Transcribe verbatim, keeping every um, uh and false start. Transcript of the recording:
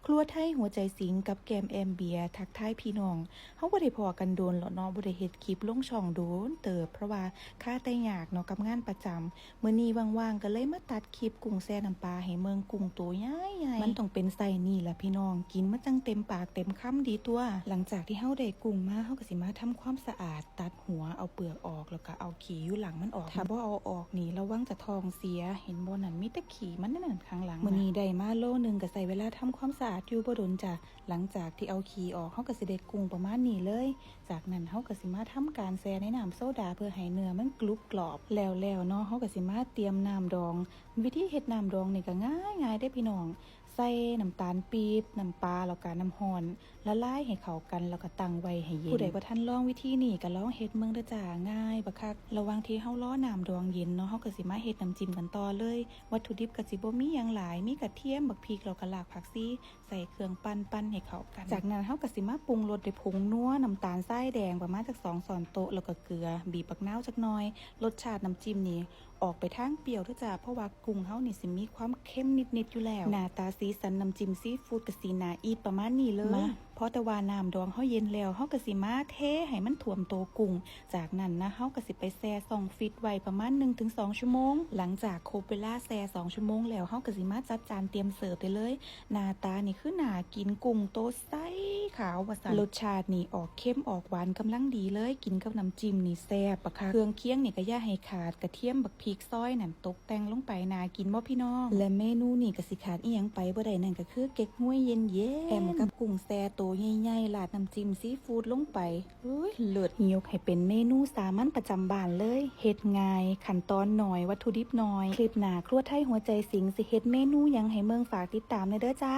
ครัวไทยหัวใจสิงกับแกมแอมเบียร์ ทักทายพี่น้อง เฮาบ่ได้พ้อกันโดนแล้วเนาะ บ่ได้เฮ็ดคลิปลงช่องโดนเติบ เพราะว่าคาแต่ยากเนาะกับงานประจำ มื้อนี้ว่างๆ ก็เลยมาตัดคลิปกุ้งแช่น้ำปลาให้เบิ่ง กุ้งโตใหญ่ๆ มันต้องเป็นไซส์นี้ล่ะพี่น้อง กินมันจั่งเต็มปากเต็มคำดีตั่ว หลังจากที่เฮาได้กุ้งมา เฮาก็สิมาทำความสะอาด ตัดหัว เอาเปลือกออก แล้วก็เอาขี้อยู่หลังมันออก ถ้าบ่เอาออกนี่ ระวังจะท้องเสีย เห็นบ่นั่น มีแต่ขี้มันนั่นข้างหลัง มื้อนี้ได้มาโลหนึ่ง ก็ใช้เวลาทำความสะอาดอยู่บ่โดนจ้ะ หลังจากที่เอาขี้ออก เฮาก็สิได้กุ้งประมาณนี้เลย จากนั้นเฮาก็สิมาทำการแช่ในน้ำโซดา เพื่อให้เนื้อมันกรุบกรอบ แล้วๆ เนาะ เฮาก็สิมาเตรียมน้ำดอง วิธีเฮ็ดน้ำดองนี่ก็ง่ายๆ เด้พี่น้อง ใส่น้ำตาลปี๊บ น้ำปลา แล้วก็น้ำร้อน ละลายให้เข้ากัน แล้วก็ตั้งไว้ให้เย็น ผู้ใดบ่ทันลองวิธีนี้ก็ลองเฮ็ดเบิ่งเด้อจ้า ง่ายบักคัก ระหว่างที่เฮารอน้ำดองเย็นเนาะ เฮาก็สิมาเฮ็ดน้ำจิ้มกันต่อเลย วัตถุดิบก็สิบ่มีหยังหลาย มีกระเทียม บักพริก แล้วก็รากผักชี ใส่เครื่องปั่น ปั่นให้เข้ากัน จากนั้นเฮาก็สิมาปรุงรสด้วยผงนัว น้ำตาลทรายแดงประมาณจักสองช้อนโต๊ะ แล้วก็เกลือ บีบบักนาวจักหน่อย รสชาติน้ำจิ้มนี่ออกไปทางเปรี้ยวเด้อจ้า เพราะว่ากุ้งเฮานี่สิมีความเค็มนิดๆ อยู่แล้ว หน้าตาสีสันน้ำจิ้มซีฟู้ดก็สิน่าอีทประมาณนี้เลย มา พอแต่ว่าน้ำดองเฮาเย็นแล้ว เฮาก็สิมาเทให้มันท่วมโตกุ้ง จากนั้นนะ เฮาก็สิไปแช่ช่องฟรีซไว้ประมาณหนึ่งถึงสองชั่วโมง หลังจากครบเวลาแช่สองชั่วโมงแล้ว เฮาก็สิมาจัดจานเตรียมเสิร์ฟได้เลย หน้าตานี่คือน่ากิน กุ้งโตใสขาวว่าซั่น รสชาตินี่ออกเค็มออกหวานกำลังดีเลย กินกับน้ำจิ้มนี่แซ่บบักคัก เครื่องเคียงนี่ก็อย่าให้ขาด กระเทียม บักพริกซอยนั่น ตกแต่งลงไป น่ากินบ่พี่น้อง และเมนูนี่ก็สิขาดอิหยังไปบ่ได้ นั่นก็คือเก๊กฮวยเย็นๆ แอมกับกุ้งแช่โตใหญ่ๆ ราดน้ำจิ้มซีฟู้ดลงไป เฮ้ย เลิศ ยกให้เป็นเมนูสามัญประจำบ้านเลย เฮ็ดง่าย ขั้นตอนน้อย วัตถุดิบน้อย คลิปหน้าครัวไทยหัวใจสิงสิเฮ็ดเมนูหยังให้เบิ่ง ฝากติดตามแหน่เด้อจ้า